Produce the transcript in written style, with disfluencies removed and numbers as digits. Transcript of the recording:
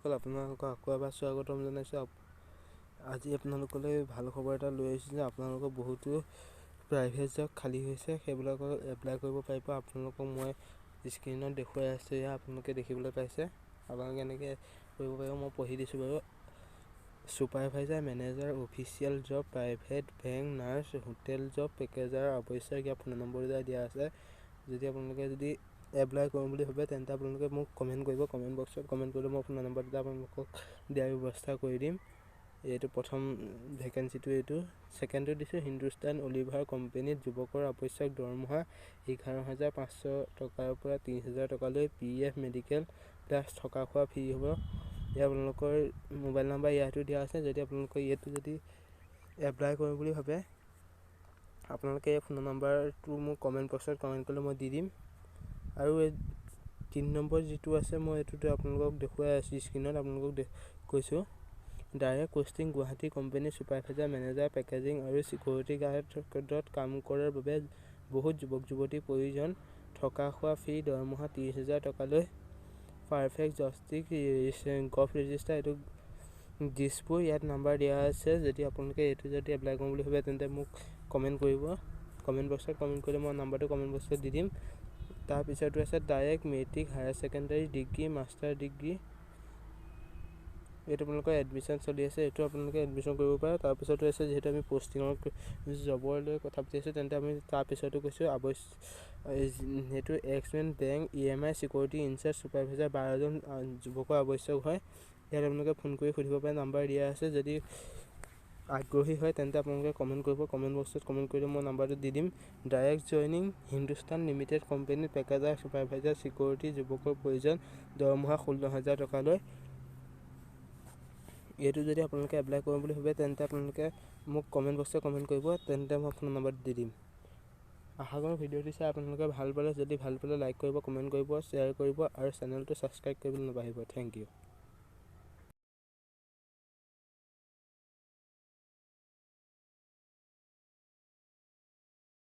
বন্ধুসকল, আপোনালোকক আকৌ এবাৰ স্বাগতম জনাইছোঁ। আজি আপোনালোকলৈ ভাল খবৰ এটা লৈ আহিছোঁ যে আপোনালোকৰ বহুতো প্ৰাইভেট জব খালী হৈছে, সেইবিলাকৰ এপ্লাই কৰিব পাৰিব। আপোনালোকক মই স্ক্ৰীণত দেখুৱাই আছোঁ, এয়া আপোনালোকে দেখিবলৈ পাইছে। আপোনালোকে এনেকৈ কৰিব পাৰিব। মই পঢ়ি দিছোঁ বাৰু। Supervisor, manager, official job, private bank, nurse, hotel job, packer আৱশ্যক। ইয়াত ফোন নম্বৰ এটা দিয়া আছে। যদি আপোনালোকে যদি এপ্লাই কৰোঁ বুলি ভাবে, তেন্তে আপোনালোকে মোক কমেণ্ট কৰিব। কমেণ্ট বক্সত কমেণ্ট কৰিলে মই ফোন নম্বৰ দুটা আপোনালোকক দিয়াৰ ব্যৱস্থা কৰি দিম। এইটো প্ৰথম ভেকেঞ্চিটো। এইটো ছেকেণ্ডটো দিছোঁ। হিন্দুস্তান অলিভাৰ কোম্পেনীত যুৱকৰ আৱশ্যক, দৰমহা 11,500 টকাৰ পৰা 30,000 টকালৈ, পিএফ, মেডিকেল প্লাছ থকা খোৱা ফ্ৰী হ'ব। ইয়াত আপোনালোকৰ মোবাইল নাম্বাৰ ইয়াতো দিয়া আছে। যদি আপোনালোকে ইয়াতো যদি এপ্লাই কৰোঁ বুলি ভাবে, আপোনালোকে এই ফোন নম্বৰটো মোক কমেণ্ট বক্সত কমেণ্ট কৰিলে মই দি দিম। আৰু এই 3 নম্বৰ যিটো আছে, মই এইটোতে আপোনালোকক দেখুৱাই আছোঁ স্ক্ৰীণত, আপোনালোকক কৈছোঁ। Direct posting Guwahati company, supervisor, manager, packaging আৰু ছিকিউৰিটি গাৰ্ডত কাম কৰাৰ বাবে বহুত যুৱক যুৱতীৰ প্ৰয়োজন। থকা খোৱা ফ্ৰী, দৰমহা 30,000 টকালৈ, পাৰফেক্ট জষ্টিক গভ ৰেজিষ্টাৰ, এইটো দিছপুৰ। ইয়াত নাম্বাৰ দিয়া আছে। যদি আপোনালোকে এইটো যদি এপ্লাই কৰোঁ বুলি ভাবে, তেন্তে মোক কমেণ্ট কৰিব। কমেণ্ট বক্সত কমেণ্ট কৰিলে মই নাম্বাৰটো কমেণ্ট বক্সত দি দিম। তাৰপিছতো আছে direct matric, higher secondary, degree, master degree. এইটো আপোনালোকৰ এডমিশ্যন চলি আছে, এইটো আপোনালোকে এডমিশ্যন কৰিব পাৰে। তাৰপিছতো আছে, যিহেতু আমি পষ্টিঙৰ জবৰ লৈ কথা পাতি আছোঁ, তেন্তে আমি তাৰপিছতো কৈছোঁ। আৱশ্য সেইটো X-Men bank EMI security in-charge, supervisor, 12জন যুৱকৰ আৱশ্যক হয়। ইয়াত আপোনালোকে ফোন কৰি সুধিব পাৰে, নাম্বাৰ দিয়া আছে। যদি আগ্ৰহী হয়, তেন্তে আপোনালোকে কমেণ্ট কৰিব। কমেণ্ট বক্সত কমেণ্ট কৰিলে মই নাম্বাৰটো দি দিম। ডাইৰেক্ট জইনিং হিন্দুস্তান লিমিটেড কোম্পানীত পেকেজাৰ, ছুপাৰভাইজাৰ, ছিকিউৰিটি যুৱকৰ প্ৰয়োজন, দৰমহা 16,000 টকালৈ। এইটো যদি আপোনালোকে এপ্লাই কৰোঁ বুলি ভাবে, তেন্তে আপোনালোকে মোক কমেণ্ট বক্সত কমেণ্ট কৰিব, তেন্তে মই ফোন নম্বৰটো দি দিম। আশা কৰোঁ ভিডিঅ'টো চাই আপোনালোকে ভাল পালে। যদি ভাল পালে, লাইক কৰিব, কমেণ্ট কৰিব, শ্বেয়াৰ কৰিব আৰু চেনেলটো ছাবস্ক্ৰাইব কৰিবলৈ নাপাহৰিব। Thank U.